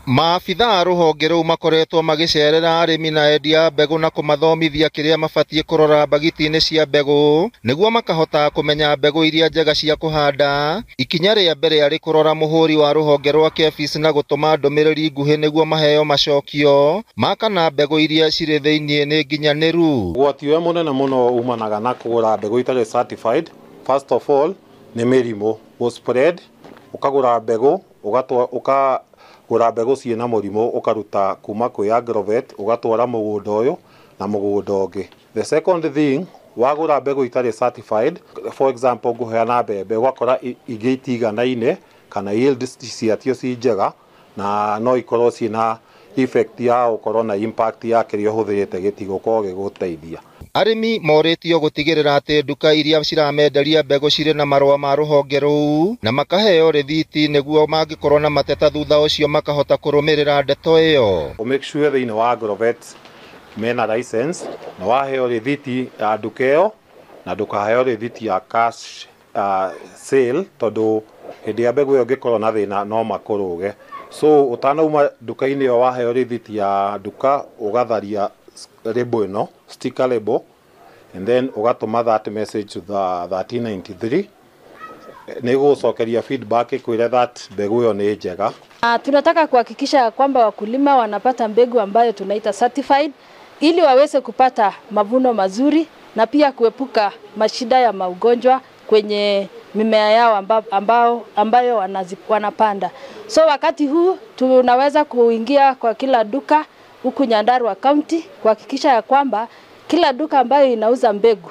Maabitha a rũhonge rũu makoretwo magĩcerera arĩmi na endia a mbegũ na kũmathomithia kĩrĩa mabatiĩ kũrora mbagiti-inĩ cia mbegũ nĩguo makahota kũmenya mbegũ iria njega cia kũhanda. Ikinya rĩa mbere arĩ kũrora mũhũri wa rũhonge rwa KEPHIS na gũtũma ndũmĩrĩri nguhĩ nĩguo maheo macokio ma kana mbegũ iria cirĩ thĩinĩ nĩ nginyanĩru. Ũgwati ũrĩa mũnene mũno umanaga na kũgũra mbegũ itarĩ certified, first of all nĩ mĩrimũ gũ spread. Ũkagũra mbegũ ũkagũra mbegũ ciĩna mũrimũ ũkaruta kuma kwĩ agrovet ũgatwara mũgũnda ũyũ na mũgũnda ũngĩ. The second thing, wagũra mbegũ itarĩ certified, for example ngũheana mbembe ũgakora ingĩ itiganaine kana yield ciacio ci njega na no ikorwo ciĩna effect ya gũkorwo na impact ya kĩrĩa ũhũthĩrĩte gĩtigũkorwo gĩgũteithia. Arĩmi morĩtio gũtigĩrĩra atĩ nduka iria ciramenderia mbegũ cirĩ na marũa ma rũhonge rũu na makaheo rĩthiti nĩguo mangĩkorwo na mateta thutha ũcio makahota kũrũmĩrĩra ndeto ĩyo. Make sure thĩinĩ wa agrovet mena license na waheo rĩthiti ya nduka ĩyo na ndũkaheo rĩthiti ya cash sale tondũ hĩndĩ ya mbegũ ĩyo ĩngĩkorwo na thĩna no makũrũge. So ũtanauma nduka-inĩ ĩyo waheo rĩthiti ya nduka ũgatharia label ĩno, sticker label, and then ũgatũma that message to the 1393 nĩ gũcokeria feedback ĩkwĩre that mbegũ ĩyo nĩ njega. Tunataka kuhakikisha kwamba wakulima wanapata mbegu ambayo tunaita certified ili waweze kupata mavuno mazuri na pia kuepuka mashida ya maugonjwa kwenye mimea yao ambayo wanapanda. So wakati huu tunaweza kuingia kwa kila duka huku Nyandarua County kuhakikisha ya kwamba kila duka ambayo inauza mbegu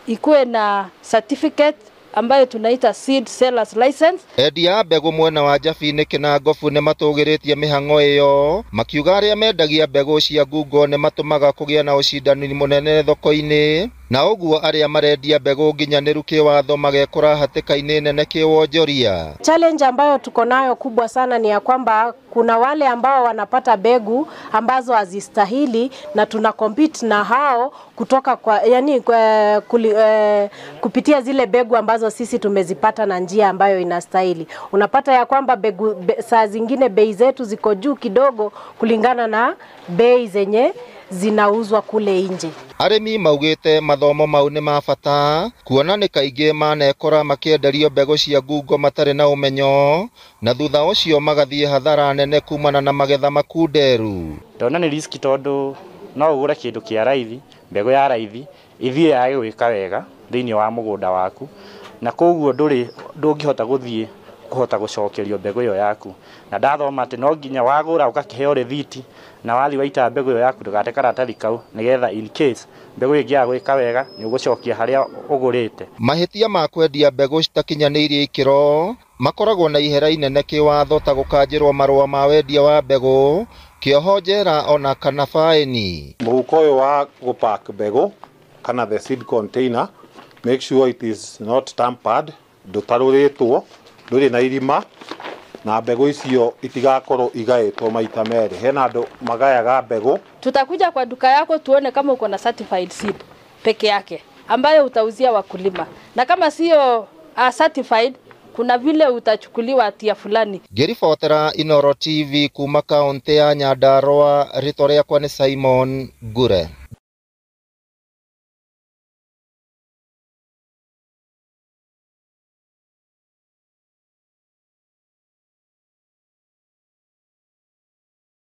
ikuwe na certificate ambayo tunaita seed sellers license. Endia mbegũ mwena wa Njabi-inĩ Kĩnangobu nĩ matũgĩrĩtie mĩhang'o ĩyo makiuga arĩa mendagia mbegũ cia ngungo nĩ matũmaga kũgĩa na ũcindani mũnene thoko-inĩ na ũguo arĩa marendia mbegũ nginyanĩru kĩwatho magekora hatĩka-inĩ nene kĩwonjoria. Challenge ambayo tuko nayo kubwa sana ni ya kwamba kuna wale ambao wanapata mbegu ambazo hazistahili na tuna compete na hao kutoka kwa, yani, kwa, kupitia zile mbegu ambazo sisi tumezipata na njia ambayo inastahili. Unapata ya kwamba mbegu saa zingine bei zetu ziko juu kidogo kulingana na bei zenye zinauzwa kule nje. Arĩmi maugĩte mathomo mau nĩ ma bata kuona nĩ kaingĩ manekora makĩenderio mbegũ cia ngungo matarĩ na ũmenyo na thutha ũcio magathiĩ hathara nene kumana na magetha makunderu. Ndona nĩ riski tondũ no ũgũre kĩndũ kĩa raithi, mbegũ ya raithi ithiĩ yage gwĩka wega thĩinĩ wa mũgũnda waku na koguo ndũngĩhota gũthiĩ kũhota gũcokerio mbegũ ĩyo yaku. Na ndathoma atĩ no nginya wagũra ũgakĩheo rĩthiti na wathiĩ waita mbegũ ĩyo yaku ndũgate karatathi kau nĩgetha in case mbegũ ĩngĩaga gwĩka wega nĩ ũgũcokia harĩa ũgũrĩte. Mahĩtia ma kwendia mbegũ citakinyanĩirie ikĩro makoragwo na ihera inene kĩwatho ta gũkanjĩrwo marũa ma wendia wa mbegũ, kĩoho njera ona kana baĩni. Mũhuko ũyũ wa gũpack mbegũ kana the seed container, make sure it is not tampered, ndũtarũrĩtwo, ndũrĩ na irima na mbegũ icio itigakorwo igaĩtwo maita merĩ. Hena andũ magayaga mbegũ. Tutakuja kwa duka yako tuone kama uko na certified seed peke yake ambayo utauzia wakulima, na kama sio certified kuna vile utachukuliwa hatia fulani. Ngĩribotera Inooro TV kuma kaunti ya Nyandarua, rĩtwa rĩakwa nĩ Simon Ngure.